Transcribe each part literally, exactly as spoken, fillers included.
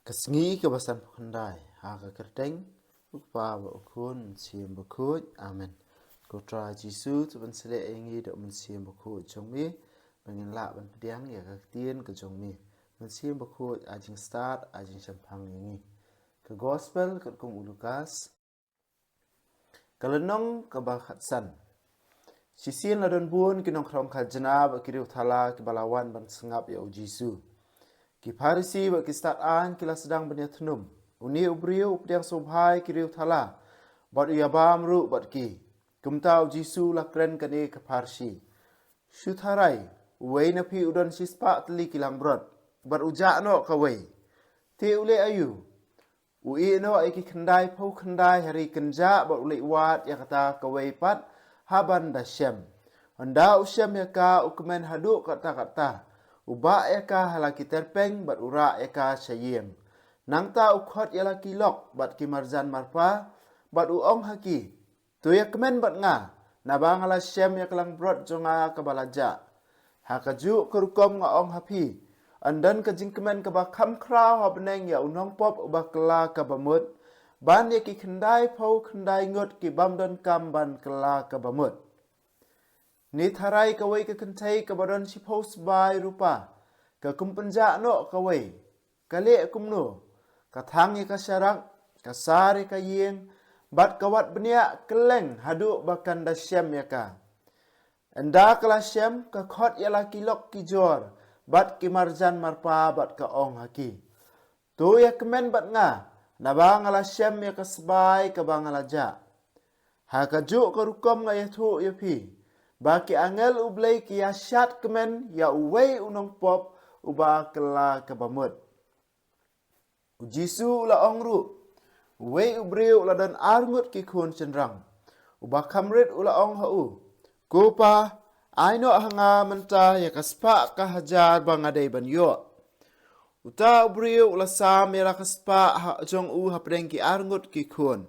Ka sngi kaba sanphew khyndai, ha ka kyrteng u Kpa bad u Khun, Mynsiem Bakhuid. Amen. Ko Trai Jisu, to pynshlur ïa ngi da u Mynsiem Bakhuid jong me, ba ngin lah ban pdiang ïa ka ktien ka jong me. Mynsiem Bakhuid, ai jingstad, ai jingshemphang ïa ngi. Ka Gospel katkum u Lukas. Ka lynnong kaba khatsan. Shisien la don bun ki nongkhrong khajna bad ki riewthala kiba la wan ban sngap ïa u Jisu. Ki Pharisi bad ki stad aiñ ki la sdang ban ïathnum, une u briew u pdiang sngewbha ïa ki riewthala bad u ïabam ruh bad ki. Kumta u Jisu u la kren kane ka pharshi: Shu tharai, uwei na phi u don shispah tylli ki langbrot, bad u jah noh kawei, te u leh aïu? U ïeh noh ïa ki khyndaiphew khyndai ha ri kynjah bad u leit wad ïa kata kawei pat ha ban da shem. Ynda u shem ïa ka, u kmen haduh katta katta, u bah ïa ka ha la ki tyrpeng bad u rah ïa ka sha ïing. Nangta u khot ïa la ki lok bad ki marjan marpa bad u ong ha ki: To ïa kmen bad nga, naba nga la shem ïa ka langbrot jong nga kaba la jah. Ha kajuh ka rukom nga ong ha phi, yn don ka jingkmen kaba kham khraw ha bneng ïa u nongpop uba kylla kaba mut, ban ïa ki khyndaiphew khyndai ngut ki bym don kam ban kylla kaba mut. Ne tharai kawei ka kynthei kaba don shiphew sbai rupa, ka kum pynjah noh kawei, ka leh kumno? Ka thang ïa ka sharak, ka sar ïa ka ïing, bad ka wad bniah kylleng haduh ba kan da shem ïa ka. Ynda ka la shem, ka khot ïa la ki lok ki jor bad ki marjan marpa bad ka ong ha ki: To ïa kmen bad nga, naba nga la shem ïa ka sbai kaba nga la jah. Ha kajuh ka rukom nga ïathuh ïa phi, ba ki angel U Blei ki ïa shad kmen ïa uwei u nongpop uba kylla kaba mut. U Jisu u la ong ruh: Uwei u briew u la don ar ngut ki khun shynrang. Uba kham rit u la ong ha u: Ko pa, ai noh ha nga mynta ïa ka spah ka hajar ba nga dei ban ïoh. Uta u briew u la sam ïa la ka spah ha jong u hapdeng ki ar ngut ki khun.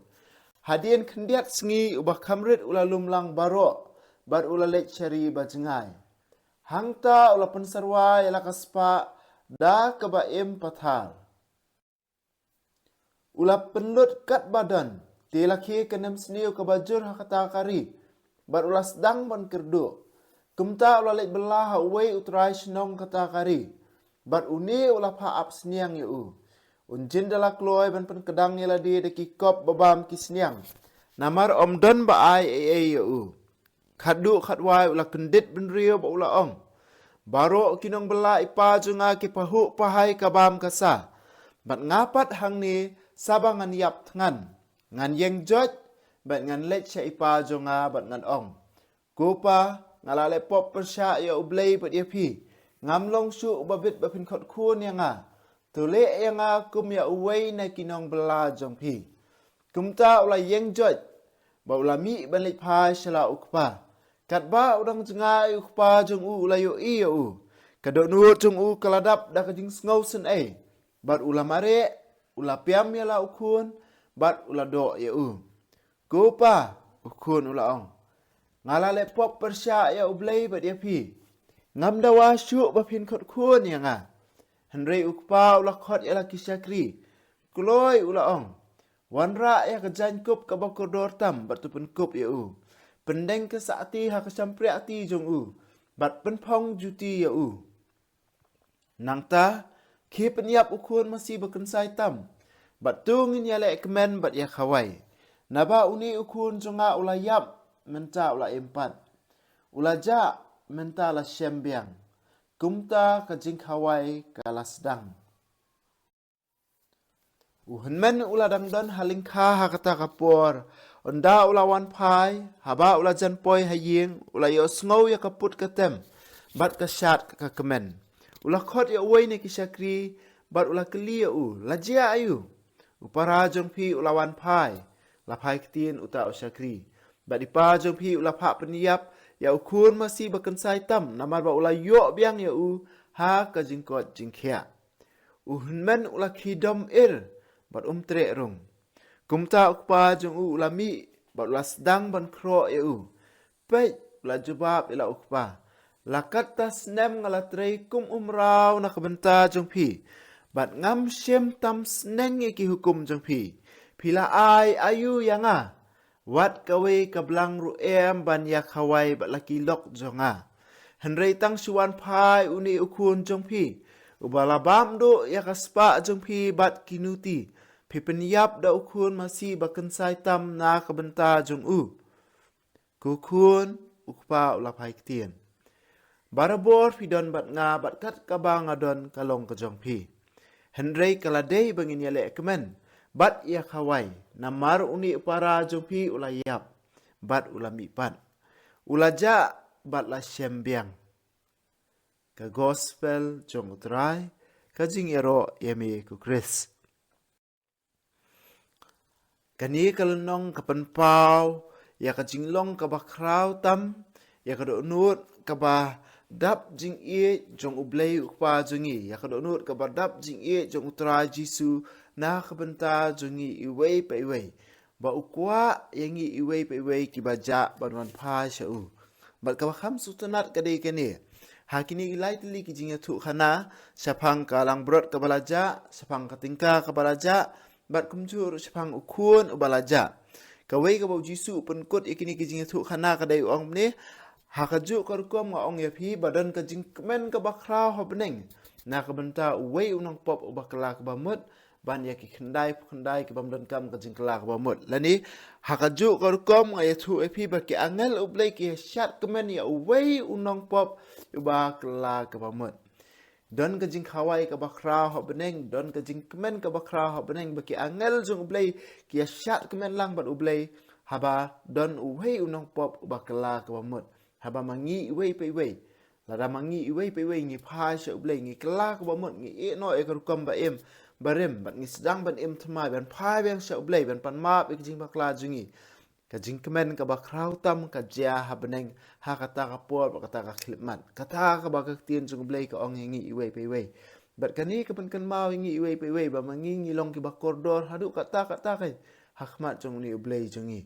Hadien khyndiat sngi, uba kham rit u la lum lang baroh bad u la leit sha ri ba jngai. Hangta u la pynsyrwa ïa la ka spah da kaba im pathar. U la pynlut katba don, te la khie ka nemsniew kaba jur ha kata ka ri, bad u la sdang ban kyrduh. Kumta u la leit bylla ha uwei u trai shnong kata ka ri, bad une u la phah ap sniang ïa u. Un jin da la kloi ban pynkdang ïa lade da ki kop ba bam ki sniang, namar ym don ba ai ei ei ïa u. Khatduh khatwai u la kyndit bynriew bad u la ong: Baroh ki nongbylla i pa jong nga ki pahuh pahai ka bam ka sa, bad nga pat hangne, sa ba ngan ïap thngan, ngan ïeng joit bad ngan leit sha i pa jong nga bad ngan ong: Ko pa, nga la leh pop pyrshah ïa U Blei bad ïa phi. Ngam long shuh uba bit ba phin khot khun ïa nga. To leh ïa nga kum ïa uwei na ki nongbylla jong phi. Kumta u la ïeng joit bad u la mih ban leit phai sha la u kpa. Katba u dang jngai, u kpa jong u u la ïohi ïa u. Ka dohnud jong u ka la dap da ka jingsngew synei, bad u la mareh, u la piam ïa la u khun bad u la doh ïa u. Ko pa, u khun u la ong, nga la leh pop pyrshah ïa U Blei bad ïa phi. Ngam dawa shuh ba phin khot khun ïa nga. Hynrei u kpa u la khot ïa la ki shakri. Kloi u la ong: Wanrah ïa ka jaiñkup kaba kordor tam bad to pynkup ïa u. Pyndeng ka sahti ha ka shympriahti jong u bad pynphong juti ïa u. Nangta, khie pynïap u khun masi ba kynsai tam, bad to ngin ïaleh kmen bad ïakhawai. Naba une u khun jong nga u la ïap, mynta u la im pat. U la jah, mynta la shem biang. Kumta ka jingkhawai ka la sdang. U hynmen u la dang don ha lyngkha ha kata ka por. Ynda u la wan phai, haba u la jan poi ha ïing, u la ïohsngew ïa ka put ka tem bad ka shad ka kmen. U la khot ïa uwei na ki shakri bad u la kylli ïa u: La jia aïu? U para jong phi u la wan phai, la phai ktien uta u shakri. Bad i pa jong phi u la phah pynïap ïa u khun masi ba kynsai tam, namar ba u la ïoh biang ïa u ha ka jingkoit jingkhiah. U hynmen u la khie dom ir bad um treh rung. Kumta u kpa jong u u la mih bad u la sdang ban khroh ïa u. Peit, u la jubab ïa la u kpa: La katto snem nga la trei kum u mraw na ka bynta jong phi, Bad ngam shym tam sneng ïa ki hukum jong phi. Phi la ai aïu ïa nga? Wat kawei ka blang ruh em ban ïa khawai bad la ki lok jong nga. Hynrei tang shu wan phai une u khun jong phi, uba la bam duh ïa ka spah jong phi bad ki nuti. Phi pynïap da u khun masi ba kynsai tam na ka bynta jong u. Ko khun, u kpa u la phai ktien. Barabor phi don bad nga, bad kat kaba nga don ka long ka jong phi. Hynrei ka la dei ba ngin ïaleh kmen bad ïa khawai, namar une u para jong phi u la ïap bad u la mihpat, u la jah bad la shem biang. Ka gospel jong U Trai. Ka jingïaroh ïa me ko Khrist. Kane ka lynnong ka pynpaw ïa ka jinglong kaba khraw tam, ïa ka dohnud kaba dap jingïeit jong U Blei U Kpa jong ngi, ïa ka dohnud kaba dap jingïeit jong U Trai Jisu na ka bynta jong ngi iwei pa iwei, ba u kwah ïa ngi iwei pa iwei kiba jah ban wan phai sha u. Bad kaba kham sngewtynnat ka dei kane, ha kine ki lai tylli ki jingïathuhkhana, shaphang ka langbrot kaba la jah, shaphang ka tyngka kaba la jah, bad kumjuh ruh shaphang u khun uba la jah. Kawei kaba U Jisu u pynkut ïa kine ki jingïathuhkhana ka dei u ong kumne: Ha kajuh ka rukom nga ong ïa phi ba don ka jingkmen kaba khraw ha bneng na ka bynta uwei u nongpop uba kylla kaba mut ban ïa ki khyndai phew khyndai ki bym donkam ka jingkylla kaba mut. Lane, ha kajuh ka rukom nga ïathuh ïa phi ba ki angel U Blei ki ïa shad kmen ïa uwei u nongpop uba kylla kaba mut. Don ka jingkhawai kaba khraw ha bneng, don ka jingkmen kaba khraw ha bneng ba ki angel jong U Blei ki ïa shad kmen lang bad U Blei haba don uwei u nongpop uba kylla kaba mut. Haba ma ngi iwei pa iwei, lada ma ngi iwei pa iwei ngi phai sha U Blei, ngi kylla kaba mut, ngi ïeh noh ïa ka rukom ba im barim, bad ngi sdang ban im thymmai, ban phai biang sha U Blei, ban pan map ïa ka jingbakla jong ngi, ka jingkmen kaba khraw tam ka jia ha bneng ha kata ka por bad kata ka khyllipmat. Kata kaba ka ktien jong U Blei ka ong ïa ngi iwei pa iwei. Bad kane ka pynkynmaw ïa ngi iwei pa iwei ba ma ngi ngi long kiba kordor haduh katta katta ka ha khmat jong une U Blei jong ngi.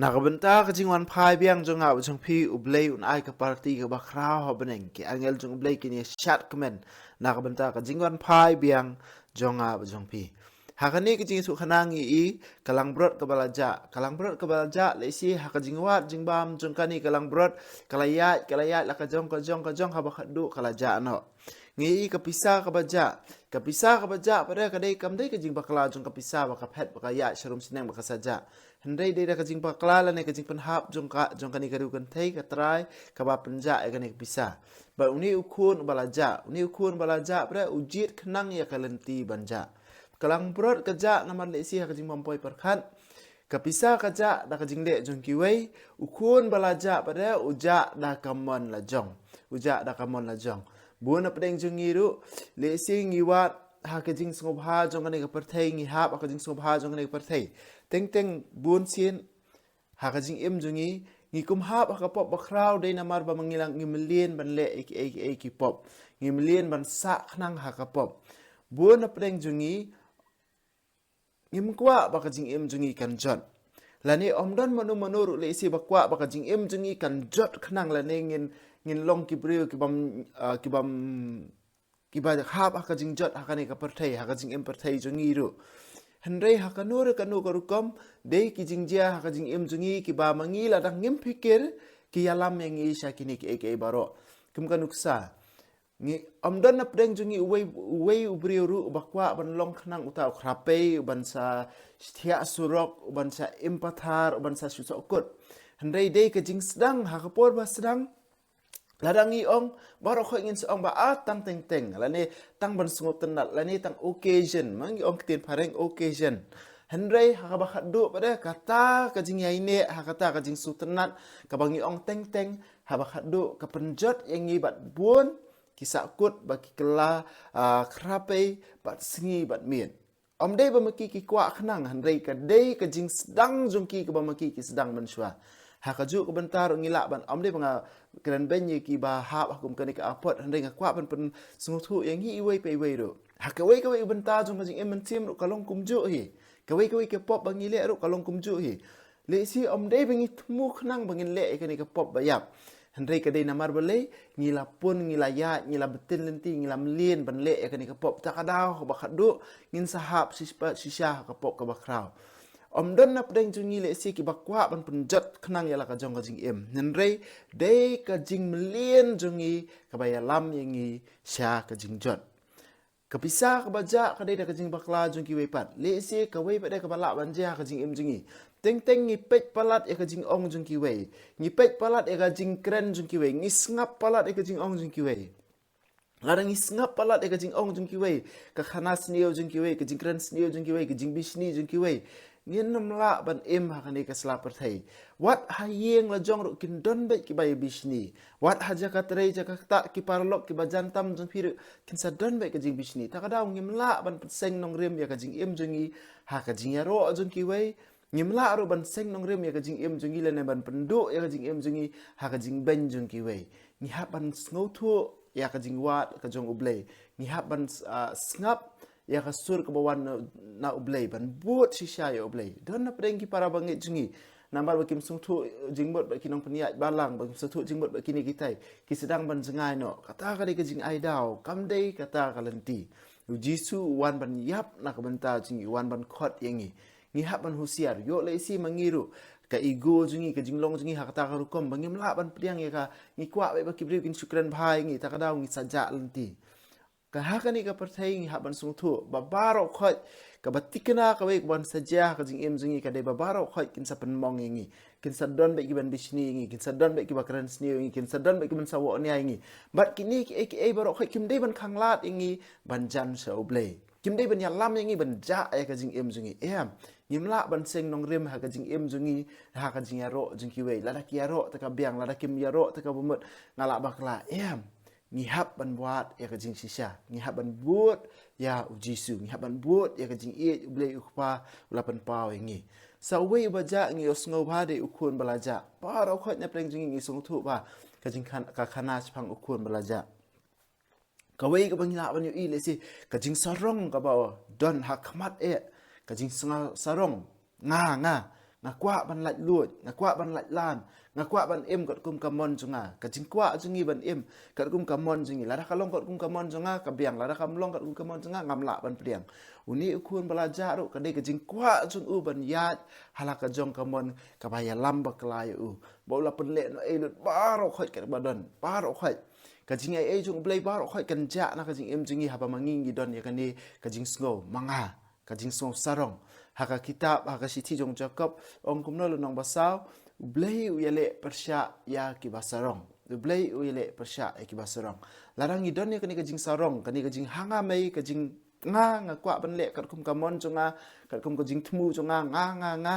Na ka bynta ka jingwan phai biang jong nga bad jong phi, U Blei un ai ka party kaba khraw ha bneng. Ki angel jong U Blei kin ïa shad kmen na ka bynta ka jingwan phai biang jong nga bad jong phi. Ha kane ka jingïathuhkhana ngi i ka langbrot kaba la jah. Ka langbrot kaba la jah, lehse ha ka jingwad jingbam jong kane ka langbrot, ka la ïaid, ka la ïaid la ka jong, ka jong, ka jong, haba khatduh ka la jah noh. Ngi i ka pisa kaba jah. Ka pisa kaba jah pat de ka dei, kam dei ka jingbakla jong ka pisa ba ka phet ba ka ïaid sharum shneng ba ka sa jah. Hynrei dei da ka jingbakla lane ka jingpynhap jong ka, jong kane ka riewkynthei, ka trai kaba pynjah ïa kane ka pisa. Bad une u khun uba la jah, une u khun uba la jah pat de u jied khnang ïa ka lynti ban jah. Ka langbrot ka jah namar lehse ha ka jingbym poi pyrkhat. Ka pisa ka jah da ka jingleh jong kiwei, u khun ba la jah pat de u jah da ka mon la jong. U jah da ka mon la jong. Bun na pdeng jong ngi ruh, lehse ngi wad ha ka jingsngewbha jong kane ka pyrthei, ngi hap ha ka jingsngewbha jong kane ka pyrthei. Teng teng bun sien ha ka jingim jong ngi, ngi kum hap ha ka pop ba khraw dei namar ba ma ngi la, ngi mlien ban leh ïa kiei kiei ki pop. Ngi mlien ban sah khnang ha ka pop. Bun na pdeng jong ngi, ngim kwah ba ka jingim jong ngi kan jot. Lane ym don mano mano ruh lehse ba kwah ba ka jingim jong ngi kan jot khnang lane ngin, ngin long ki briew ki bym, ah, ki bym, kiba hap ha ka jingjot ha kane ka pyrthei, ha ka jingim pyrthei jong ngi ruh. Hynrei ha kano re kano ka rukom, dei ki jingjia ha ka jingim jong ngi kiba ma ngi lada ngim phikir, ki ïalam ïa ngi sha kine kiei kiei baroh. Kum ka nuksa, ngi, ym don na pdeng jong ngi uwei, uwei u briew ruh uba kwah ban long khnang uta u khrapei, uban sa thiah surok, uban sa im pathar, uban sa shu sohkut. Hynrei dei ka jingsdang, ha ka por ba sdang, lada ngi ong, baroh khoit ngin sa ong ba, ah, tang teng teng, lane tang ban sngewtynnat, lane tang occasion, ma ngi ong ktien phareng occasion. Hynrei ha kaba khatduh pat de kata ka jingïaineh, ha kata ka jingsngewtynnat kaba ngi ong teng teng, haba khatduh ka pynjot ïa ngi bad bun ki sahkut ba ki kylla, ah, khrapei bad sngi bad miet. Ym dei ba ma ki ki kwah khnang, hynrei ka dei ka jingsdang jong ki kaba ma ki ki sdang mynshuwa. Ha kajuh ka bynta ruh ngi lah ban, ym dei ba nga kren beiñ ïa kiba hap ha kum kane ka apot, hynrei nga kwah ban pynsngewthuh ïa ngi iwei pa iwei ruh. Ha kawei kawei ka bynta jong ka jingim mynsiem ruh ka long kumjuh hi. Kawei kawei ka pop ba ngi leh ruh ka long kumjuh hi. Lehse ym dei ba ngi thmu khnang ba ngin leh ïa kane ka pop ba ïap. Hynrei ka dei namar balei, ngi la pun, ngi la ïaid, ngi la btin lynti, ngi la mlien ban leh ïa kane ka pop, ta ka daw kaba khatduh ngin sa hap shisha, shisha ha ka pop kaba khraw. Ym don na pdeng jong ngi lehse kiba kwah ban pynjot khnang ïa la ka jong ka jingim. Hynrei dei ka jingmlien jong ngi kaba ïalam ïa ngi sha ka jingjot. Ka pisa kaba jah ka dei da ka jingbakla jong kiwei pat. Lehse kawei pat de kaba lah ban jia ha ka jingim jong ngi. Teng teng ngi peit palat ïa ka jingong jong kiwei. Ngi peit palat ïa ka jingkren jong kiwei. Ngi sngap palat ïa ka jingong jong kiwei. Lada ngi sngap palat ïa ka jingong jong kiwei, ka khana sniew jong kiwei, ka jingkren sniew jong kiwei, ka jingbishni jong kiwei, ngin ym lah ban im ha kane ka sla pyrthei. Wat ha ïing la jong ruh kin don beit kiba ïa bishni. Wat ha jaka trei jaka ktah ki paralok kiba jan tam jong phi ruh kin sa don beit ka jingbishni. Ta ka daw ngim lah ban pynseng nongrim ïa ka jingim jong ngi ha ka jingïaroh jong kiwei. Ngim lah ruh ban seng nongrim ïa ka jingim jong ngi lane ban pynduh ïa ka jingim jong ngi ha ka jingbeiñ jong kiwei. Ngi hap ban sngewthuh ïa ka jingwad ka jong U Blei. Ngi hap ban, ah, sngap ïa ka sur kaba wan na, na U Blei, ban bud shisha ïa U Blei. Don na pdeng ki para bangeit jong ngi, namar ba kim sngewthuh jingmut bad ki nongpynïaid balang, ba kim sngewthuh jingmut bad kine kitai, ki sdang ban jngai noh. Kata ka dei ka jingai daw, kam dei kata ka lynti. U Jisu u wan ban ïap na ka bynta jong ngi, u wan ban khot ïa ngi. Ngi hap ban husiar, ïoh lehse ma ngi ruh ka ego jong ngi, ka jinglong jong ngi ha kata ka rukom ba ngim lah ban pdiang ïa ka. Ngi kwah beit ba ki briew kin shu kren bha ïa ngi, ta ka daw ngi sa jah lynti. Ka ha kane ka pyrthei ngi hap ban sngewthuh ba baroh khoit kaba thikna kawei kaban sa jia ha ka jingim jong ngi ka dei ba baroh khoit kin sa pynmong ïa ngi, kin sa don beit kiban bishni ïa ngi, kin sa don beit kiba kren sniew ïa ngi, kin sa don beit kiban sa wahnia ïa ngi. Bad kine kiei kiei baroh khoit kim dei ban khanglad ïa ngi ban jan sha U Blei. Kim dei ban ïalam ïa ngi ban jah ïa ka jingim jong ngi. Em, ngim lah ban seng nongrim ha ka jingim jong ngi, ha ka jingïaroh jong kiwei. Lada ki ïaroh te ka biang, lada kim ïaroh te ka bamut, nga lah bakla. Em, ngi hap ban wad ïa ka jingshisha. Ngi hap ban bud ïa U Jisu. Ngi hap ban bud ïa ka jingïeit U Blei U Kpa u la pynpaw ïa ngi. Sa uwei uba jah ngi ïohsngew ba dei u khun ba la jah. Baroh khoit na pdeng jong ngi ngi sngewthuh ba ka jingkhan-, ka khana shaphang u khun ba la jah. Kawei kaba ngi lah ban ïohi lehse ka jingsarong kaba don ha khmat eh, ka jingsngew sarong. Nga, nga, nga kwah ban laitluid, nga kwah ban laitlan, nga kwah ban im katkum ka mon jong nga. Ka jingkwah jong ngi ban im katkum ka mon jong ngi. Lada ka long katkum ka mon jong nga ka biang, lada kam long katkum ka mon jong nga ngam lah ban pdiang. Une u khun ba la jah ruh ka dei ka jingkwah jong u ban ïaid ha la ka jong ka mon kaba ïalam bakla ïa u. Ba u la pynleh noh ei lut baroh khoit katba don, baroh khoit. Ka jingaiei jong U Blei baroh khoit kan jah na ka jingim jong ngi haba ma ngi ngi don ïa kane ka jingsngew ma nga, ka jingsngew sarong. Ha ka kitab, ha ka shithi jong Jakob, ong kumno lynnong ba saw, U Blei u ïaleh pyrshah ïa kiba sarong. U Blei u ïaleh pyrshah ïa kiba sarong. Lada ngi don ïa kane ka jingsarong, kane ka jingha nga mei, ka jing nga, nga kwah ban leh katkum ka mon jong nga, katkum ka jingthmu jong nga, nga, nga, nga.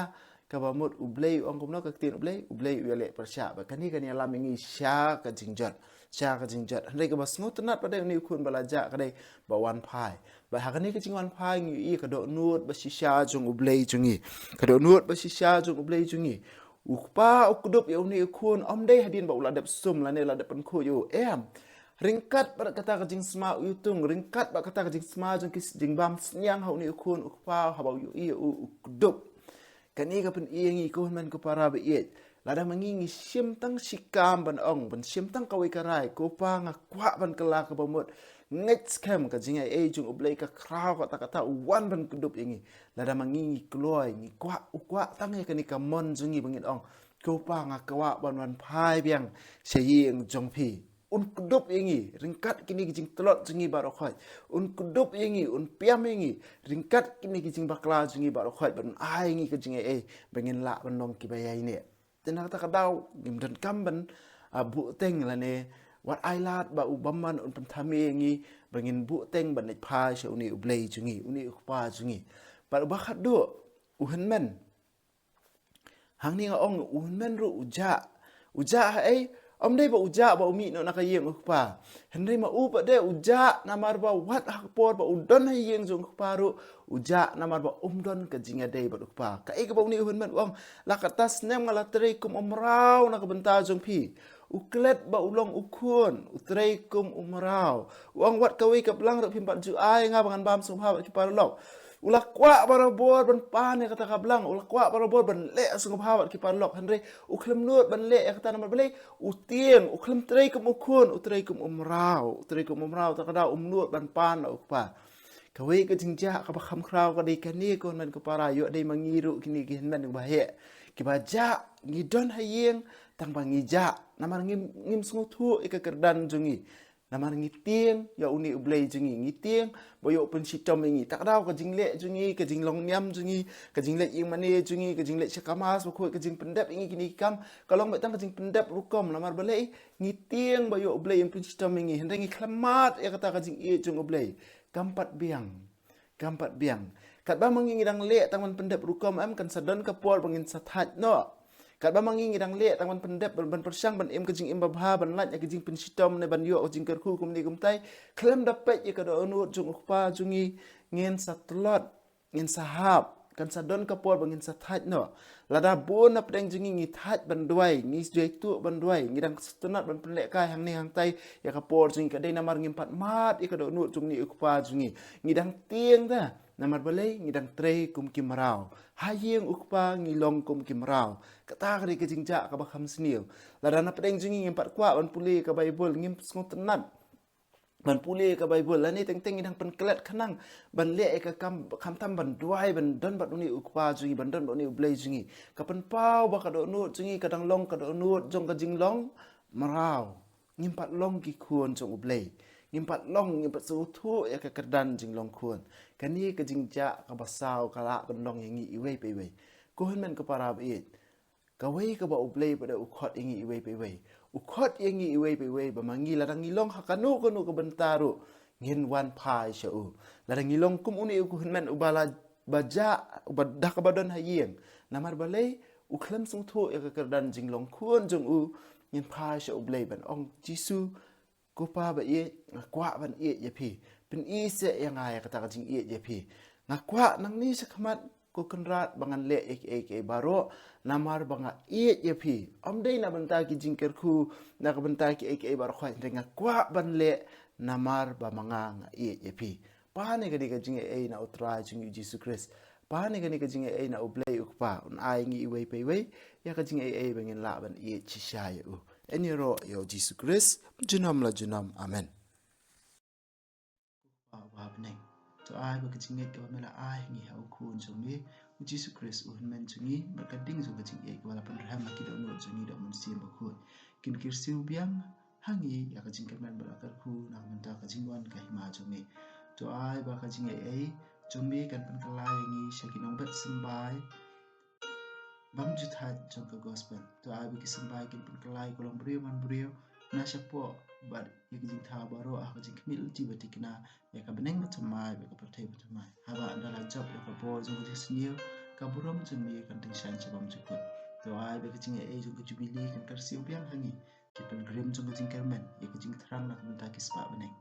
Kaba mut U Blei u ong kumno ka ktien U Blei, U Blei u ïaleh pyrshah. Bad kane kan ïalam ïa ngi sha ka jingjot, sha ka jingjot. Hynrei kaba sngewtynnat pat de une u khun ba la jah ka dei ba wan phai. Bad ha kane ka jingwan phai ngi ïohi ka dohnud ba shisha jong U Blei jong ngi. Ka dohnud ba shisha jong U Blei jong ngi. U kpa u kdup ïa une u khun ym dei hadien ba u la dep sum lane la dep pynkhuid ïa u. Em. Ryngkat bad kata ka jingsma u ïutung, ryngkat bad kata ka jingsma jong ki s-, jingbam synñiang ha une u khun u kpa haba u ïohi ïa u u kdup. Kane ka pyni ïa ngi ko hynmen ko para ba ïeit. Lada ma ngi ngi shim tang shi kam ban ong, ban shim tang kawei ka rai, ko pa nga kwah ban kylla kaba mut. Ngeit skhem ka jingaiei jong U Blei ka khraw kata kata u wan ban kdup ïa ngi. Lada ma ngi ngi kloi, ngi kwah, u kwah tang ïa kane ka mon jong ngi ba ngin ong. Ko pa nga kwah ban wan phai biang sha ïing jong phi. Un kdup ïa ngi ryngkat kine ki jingtlot jong ngi baroh khoit. Un kdup ïa ngi, un piam ïa ngi ryngkat kine ki jingbakla jong ngi baroh khoit, bad un ai ïa ngi ka jingaiei ba ngin lah ban long kiba ïaineh. Te na kata ka daw ngim donkam ban, ah, buhteng lane wat ai lad ba u bymman un pynthame ïa ngi ba ngin buhteng ban leit phai sha une U Blei jong ngi, une u kpa jong ngi. Bad uba khatduh u hynmen. Hangne nga ong u hynmen ruh u jah. U jah ha ei, ym dei ba u jah ba u mih noh na ka ïing u kpa. Hynrei ma u pat de u jah namar ba wat ha ka por ba u don ha ïing jong u kpa ruh u jah namar ba um don ka jingïadei bad u kpa. Kaei kaba une u hynmen u ong, la katta snem nga la trei kum u mraw na ka bynta jong phi. U klet ba u long u khun, u trei kum u mraw. U ong wat kawei ka blang ruh phim pat ju ai nga ba ngan bam sngewbha bad ki paralok. U la kwah barabor ban pan ïa kata ka blang, u la kwah barabor ban leh sngewbha bad ki paralok, hynrei u khlem nud ban leh ïa kata. Namar balei? U tieng, u khlem trei kum u khun, u trei kum u mraw, u trei kum u mraw, ta ka daw um nud ban pan la u kpa. Kawei ka jingjia kaba kham khraw ka dei kane, ko hynmen ko para, ïoh dei ma ngi ruh kine ki hynmen kiba heh, kiba jah, ngi don ha ïing tang ba ngi jah, namar ngim, ngim sngewthuh ïa ka kyrdan jong ngi. Namar ngi tieng ïa une U Blei jong ngi, ngi tieng ba ïoh pynshitom ïa ngi. Ta ka daw ka jingleh jong ngi, ka jinglong niam jong ngi, ka jingleh ïing mane jong ngi, ka jingleh sha ka mass bakhuid, ka jingpyndep ïa ngi kine ki kam, ka long beit tang ka jingpyndep rukom. Namar balei? Ngi tieng ba ïoh U Blei un pynshitom ïa ngi, hynrei ngi khlem mad ïa kata ka jingïeit jong U Blei. Kam pat biang. Kam pat biang. Katba ma ngi ngi dang leh tang ban pyndep rukom, em, kan sa don ka por ba ngin sa thait noh. Katba ma ngi ngi dang leh tang ban pyndep, ban, ban pyrshang ban im ka jingim babha, ban lait ïa ka jingpynshitom ne ban ïoh ka jingkyrkhu kumne kumtai, khlem da peit ïa ka dohnud jong u Kpa jong ngi, ngin sa tlot, ngin sa hap. Kan sa don ka por ba ngin sa thait noh. Lada bun na pdeng jong ngi ngi thait ban duwai, ngi juaituh ban duwai, ngi dang sngewtynnat ban pynlehkai hangne hangtai ïa ka por jong ngi, ka dei namar ngim pat mad ïa ka dohnud jong une u Kpa jong ngi. Ngi dang tieng da, namar balei? Ngi dang trei kum ki mraw. Ha ïing u Kpa ngi long kum ki mraw. Kata ka dei ka jingjia kaba kham sniew. Lada na pdeng jong ngi ngim pat kwah ban pule ka Baibl, ngim sngewtynnat ban pule ka Baibl, lane teng teng ngi dang pynklet khnang ban leh ïa ka kam, khamtam ban duwai, ban don bad une u Kpa jong ngi, ban don bad une U Blei jong ngi, ka pynpaw ba ka dohnud jong ngi ka dang long ka dohnud jong ka jinglong mraw. Ngim pat long ki khun jong U Blei. Ngim pat long, ngim pat sngewthuh ïa ka kyrdan jinglong khun. Kane ka jingjia kaba saw ka lah ban long ïa ngi iwei pa iwei. Ko hynmen ko para ba ïeit, kawei kaba U Blei pat u khot ïa ngi iwei pa iwei. U khot ïa ngi iwei pa iwei ba ma ngi, lada ngi long ha kano kano ka bynta ruh, ngin wan phai sha u. Lada ngi long kum une u hynmen uba la, ba jah, uba da kaba don ha ïing, namar balei? U khlem sngewthuh ïa ka kyrdan jinglong khun jong u. Ngin phai sha U Blei ban ong, Jisu, ko Pa ba ïeit, nga kwah ban ïeit ïa phi. Pyni seh ïa nga ïa kata ka jingïeit ïa phi. Nga kwah nangne shakhmat, ko Kynrad, ba ngan leh ïa kiei kiei baroh namar ba nga ïeit ïa phi. Ym dei na bynta ki jingkyrkhu, na ka bynta kiei kiei baroh khoit, hynrei nga kwah ban leh namar ba ma nga nga ïeit ïa phi. Pane ka dei ka jingaiei na U Trai jong ngi U Jisu Khrist. Pane ka dei ka jingaiei na U Blei U Kpa, un ai ngi iwei pa iwei ïa ka jingaiei ba ngin lah ban ïeit shisha ïa u. Yn ïaroh ïa U Jisu Khrist junom la junom. Amen. Ko Pa uba ha bneng, to ai ba ka jingngeit kaba me la ai ha ngi ha u Khun jong me U Jisu Khrist, u Hynmen jong ngi, bad ka ding jong ka jingïeit kaba la pynrhem ha ki dohnud jong ngi da U Mynsiem Bakhuid, kin kyrsiew biang ha ngi ïa ka jingkyrmen bad la kyrkhu na ka bynta ka jingwan ka hima jong me. To ai ba ka jingaiei jong me kan pynkylla ïa ngi sha ki nongbet symbai bymjukut jong ka gospel. To ai ba ki symbai kin pynkylla ïa ka longbriew manbriew na shapoh bad ïa ka jingthaw baroh ha ka jingkhmih lynti ba thikna ïa ka bneng bathymmai bad ka pyrthei bathymmai. Haba ynda la jop ïa ka bor jong ka jingsniew, ka burom jong me kan tyngshaiñ sha bymjukut. To ai ba ka jingaiei jong ka jubili kan kyrsiew biang ha ngi, ki pilgrim jong ka jingkyrmen, ïa ka jingthrang na ka bynta ki spah bneng.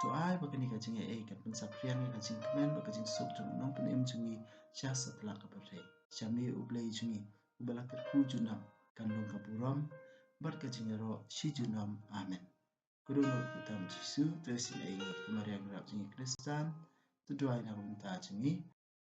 To ai ba kane ka jingaiei kan pynsaphriang ïa ka jingkmen bad ka jingsuk jong u Nongpynim jong ngi sha satlak ka pyrthei. Sha me U Blei jong ngi uba la kyrkhu junom, kan long ka burom bad ka jingïaroh shi junom. Amen. Ko Dohnud Kpa tam Jisu, to isynei ïa ngi, ko Maria Nongrep jong ngi Khristan, to duwai na ka bynta jong ngi.